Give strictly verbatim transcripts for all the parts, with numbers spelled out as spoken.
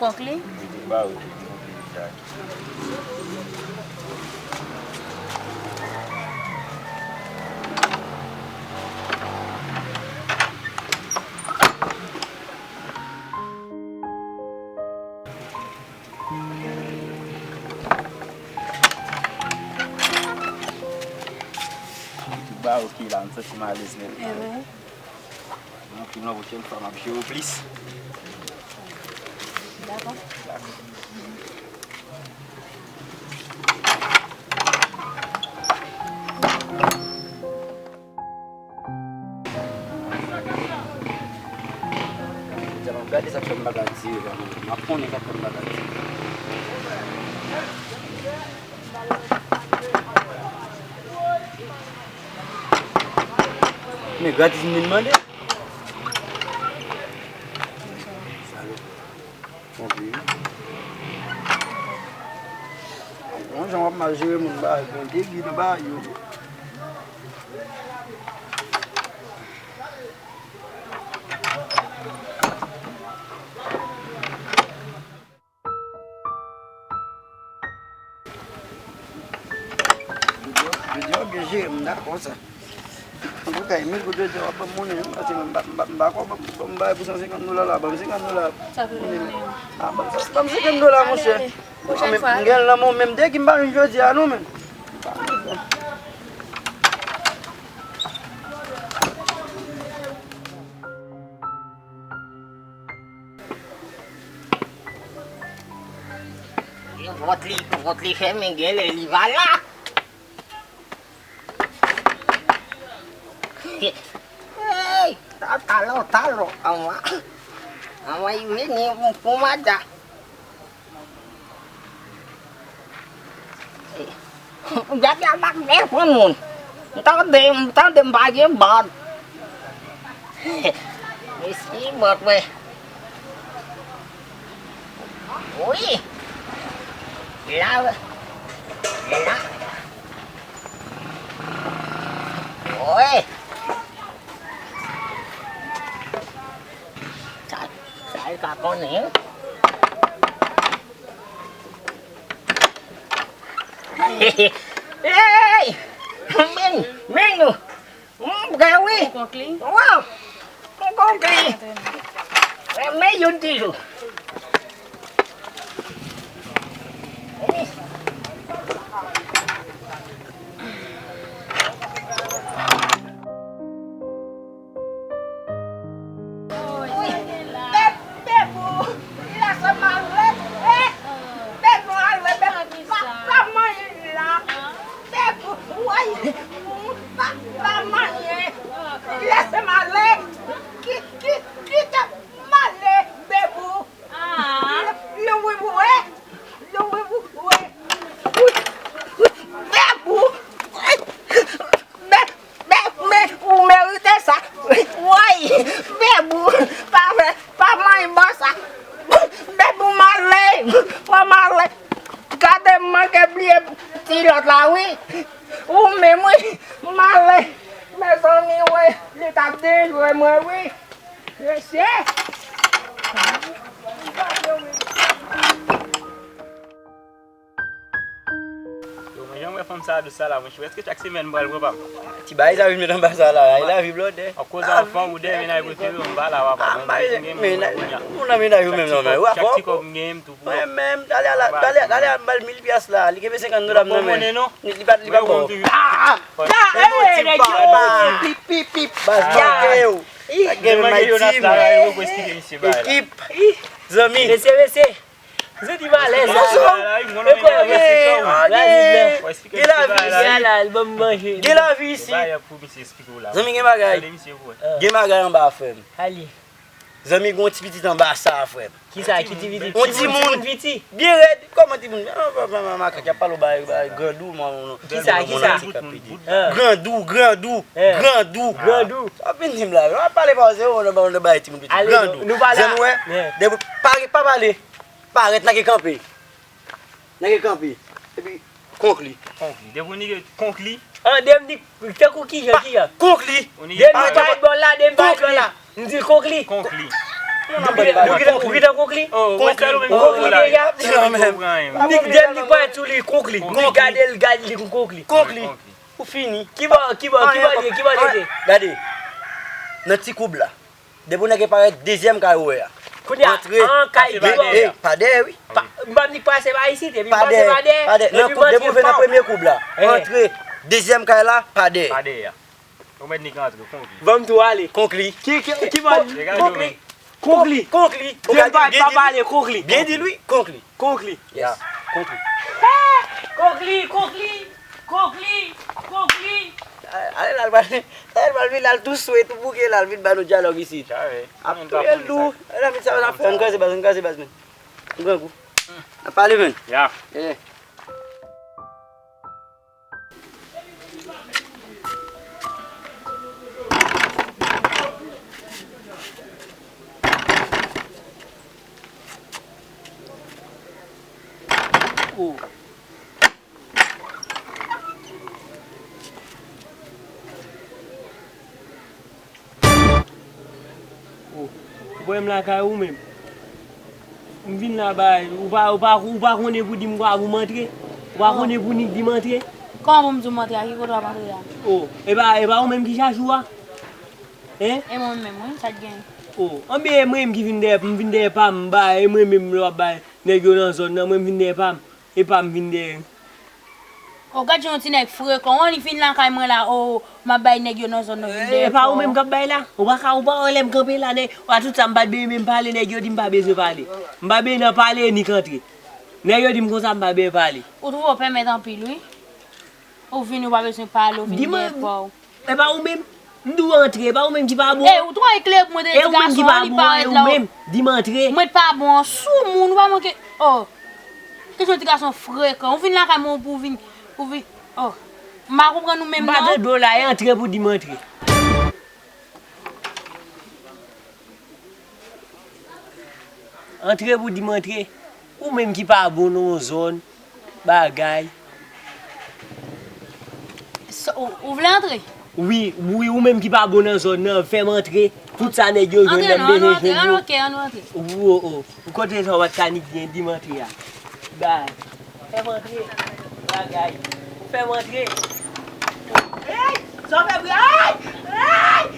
Konkli? Li te ba ou tout konkli sa. Li te ba ou ki la, m santi m alèz nèt. Enben. Anpil, yon pwochèn fwa, m ap jere w plis. Dakò. Dakò. Gade sa k fè m pa ka tire, m ap konnen sa k fè m pa ka tire. Men gratis m vin mande. Salopri. Twonpe wi. Yon jan w ap mal jere moun, bagay, gen degi nan bagay yo. Jodi a, w byen jere, m dakò sa. Antouka, e mil goud jodi a, w ap ban m monnen, wi, paske m pa, m pa, m pa kwè w ban m, ban m bagay pou san senkant dola la, ban m senkant dola. Sa pou monnen. A, ban m, ban m senkant dola, monchè. Pwochèn fwa. M gen l nan men w, menm degi m pa jwenn jodi a, non, menm. Vant li, vant li fèmen, genlè li va la. Hey, ta, talò, talò, anvan, anvan li vini pou madan. Gade a bak bèl pou moun. M tande, m tande m pa gen bòt. Mesi bòt, wè. Wi. La, la. Wi. Sa, sa e ka konnen. Hey! Men, men nou. M gen wi. Ou konkli? Wi. M konkli. Men youn toujou. Bebou, lèse m ale. Bebou ale, Bebou, pa, pa manyen la. Bebou, woy, pa, pa manyen. Lèse m ale. Ki, ki, kite m ale, Bebou. Louvri bouwe. Louvri bouwe. Bebou. Be, be, men, ou merite sa. Woy, Bebou, pa fè, pa manyen bò sa. Bebou, m ale, fò m ale. Gade m manke bliye ti lòt la, wi. Ou menm, wi, m ale. Mezanmi, wi, li t ap dejwe mwen, wi. Mesye! Yo, mwen janm wè fanm sa a dous sa la, monchè. Èske chak semèn m pral pran pa m? Ti bagay sa vin met anba sa la, ay lavi blòdè. Ap koze anfan ou dèyè mennaj prefere m pa la, papa. Mwen mwen gen mwen kounye a. Moun nan mennaj ou menm non, men. Chak ti kòb m genyen, m tou pou ou. Mwen menm, talè a, talè, talè a m ba l mil pyas la, li kenbe senkant dola m nan men. Li pa, li pa bon. Ah! Pip, pip, pip. Baz manke yo. Sa gen men Jonas la, yo pou esplike misye bagay la. Ekip. Zanmi. Mesye, mesye. Zouti malèz la. Ekònòmi. Gen lavi isi. Gen lavi isi. Zanmi, gen bagay. Gen bagay anba, frè m. Ale. Zanmi, gen yon ti pitit anba sa, frè m. Kisa? Ki ti pitit? Yon timoun piti. Byen rèd. Kòman timoun? Makak y ap pale w bagay, bagay grandou, man. Kisa, kisa? Grandou, grandou, grandou. Grandou. Sa vin di m la. W ap pale pa se ou nan bay timoun piti. Grandou. Zanmi, wè. Depi pa, pa pale. Parèt, n a gen kanpe. N a gen kanpe. Epi, konkli. Konkli. Depi w nige konkli. An, depi m di, tankou kijan, kijan? Konkli. Depi m bay bòl la, depi m bay bòl la. M di konkli. Konkli. Ou gentan, ou gentan konkli? Ou konkli deja? Nik dèm, nik parèt sou li, konkli. Nik gade l, gade li, konkli. Konkli. Ou fini. Kiba, kiba, kiba li ye, kiba li ye? Gade. Nan ti koub la. Depi w nèk parèt, dezyèm kay ou wè a. Kounye a, antre. An kay kiba. Ey, pa dèyè, wi. M pa di pase pa isit, epi pase pa dèyè. Pa dèyè. Nan koub, depi w rive nan premye koub la. Antre. Dezyèm kay la, pa dèyè. Pa dèyè. Ou mèt nik antre, konkli. Ban m tou ale. Konkli. Ki, ki, ki bò? Konkli. Konkli. Konkli. Byen di, byen di, pale, konkli. Byen di l, wi, konkli. Konkli. Yes. Konkli. Konkli, konkli, konkli, konkli. Ale la, al pale, al pale, vin la, al tou swe, tou bouke la, al vin ba nou dyalòg isit. Ap touye l tou. Ala, men sa, sa fè, ann kraze baz, ann kraze baz, men. Grangou. N ap pale, men. Ya. Oh, ou wè m lakay ou menm. M vin la bay, ou pa, ou pa, ou pa konnen pou di m kwa pou m antre? Ou pa konnen pou nik di m antre? Kòman pou m di w m antre a? Ki kote w ap antre a? Oh, e pa, e pa ou menm ki chache w a? Hein? E mwen menm, wi, sa k gen? Oh, anben e mwen menm ki vin dèyè, m vin dèyè pa m, m bay, e mwen menm lè w ap bay nèg yo nan zòn nan, mwen m vin dèyè pa m, e pa m vin dèyè. Oh, gad jan yon ti nèg frekan. Oh, li vin lakay mwen la. Oh, m ap bay nèg yo nan zòn nan vin dèyè. E pa ou menm k ap bay la? Ou pa ka, ou pa wè lè m kanpe la, nèg, ou a tout sa m pa t benyen menm pale, nèg yo di m pa bezwen pale. M pa benyen nan pale, nik antre. Nèg yo di m konsa m pa benyen pale. Ou twò pèmèt anpil, wi. Ou vini, ou pa bezwen pale, ou vin dèyè pa w. E pa ou menm? M di w antre, e pa ou menm ki pa bon? Ey, ou twò eklere pou mwen, tande ti gason an, li parèt la. Ou menm, di m antre. Mwen pa bon an sou moun, ou pa manke. Oh. Kesyon ti gason frekan. Ou vin lakay mwen pou vin, pou vin. Oh. M pa konprann ou menm non. M pa tande w la, e antre pou di m antre. Antre pou di m antre. Ou menm ki pa bon nan yon zòn, bagay. Ou, ou vle antre? Wi, wi, ou menm ki pa bon nan zòn nan, fè m antre. Tout sa nèg yo jwenn nan, m bezwen jwenn yo. Antre non, antre non, ok, ann antre. Ou, ou, ou, ou kote sa w pa t ka nik byen di m antre a. Bay. Fè m antre. Bagay. Ou fè m antre. Hey! Sa w fè bri? Ay! Ay!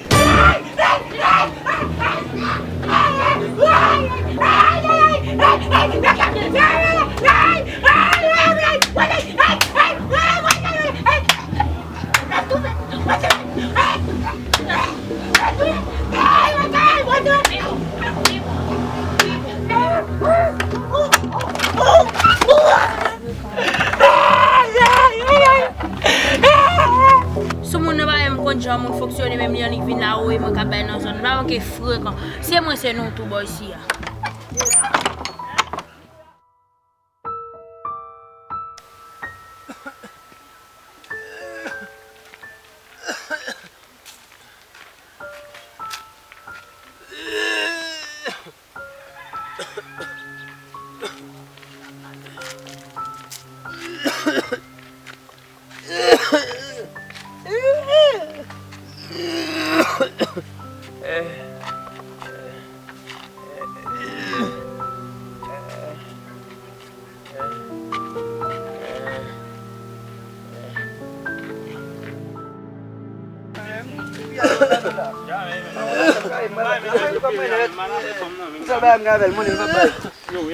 Sou moun nan pa menm konn jan moun fonksyone, menm li annik vin la, woy mwen k ap bay nan zòn. M pa manke frekan. Se mwen, se nou tou bò isi a.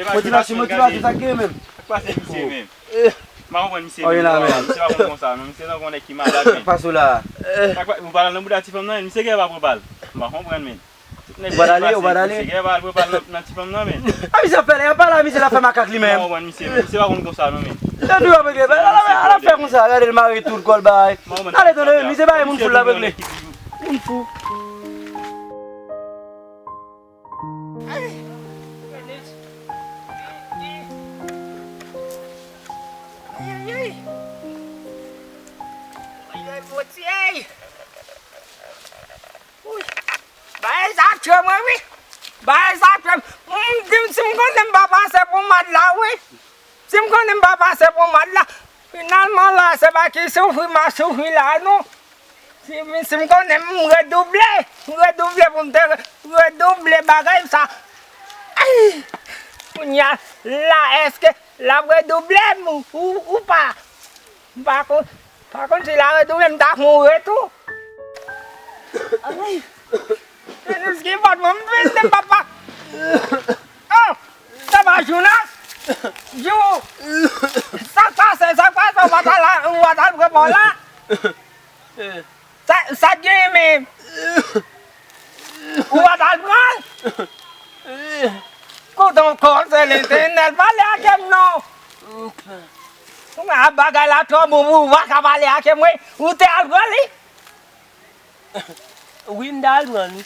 Motivasyon, motivasyon, sa k gen menm? Sa k pase misye menm? M pa konprann misye menm. Misye pa konn konsa non. Misye tankou yon nèg ki malad menm. Pase w la. Ou pa al nan bouda ti fanm nan menm? Misye genlè pa pran bal. M pa konprann menm. Ou pa t ale, ou pa t ale. Misye genlè pa al pran bal nan, nan ti fanm nan menm. A misye ap fè, y ap pale a misye, l ap fè makak li menm. M pa konprann misye menm. Misye pa konn konsa non menm. Misye toujou ap regle. Al ap fè konsa, gade l mare tout kò l bay. Ale tande, misye bay moun fou l ap regle. Moun fou. Ay, ay, ay. Ay, ay, Bondye. Wi. Bagay sa tchwe mwen, wi. Bagay sa tchwe m. M di m si m konnen m pa pase pou mad la, wi. Si m konnen m pa pase pou mad la, finalman la, se pa ki soufri m a soufri la, non. Si, si m konnen m redouble, m redouble pou m te re-, redouble bagay sa. Kounye a la, èske l ap redouble m ou, ou, ou pa? M pa konn, pa konn si l ap redouble, m ta mouri tou. Ay. Ki fòt mwen, m triste, papa. Oh, se pa Jonas. Jou. Sa k pase, sa k pase, ou pa t al, ou pa t al pran bò la. Sa, sa k genyen menm? Ou pa t al pran l? Kote w kòl, se li te nèl pale ak m non. A bagay la twò bon pou ou pa ka pale ak m wi. Ou te al pran li? Wi, m t al pran l wi.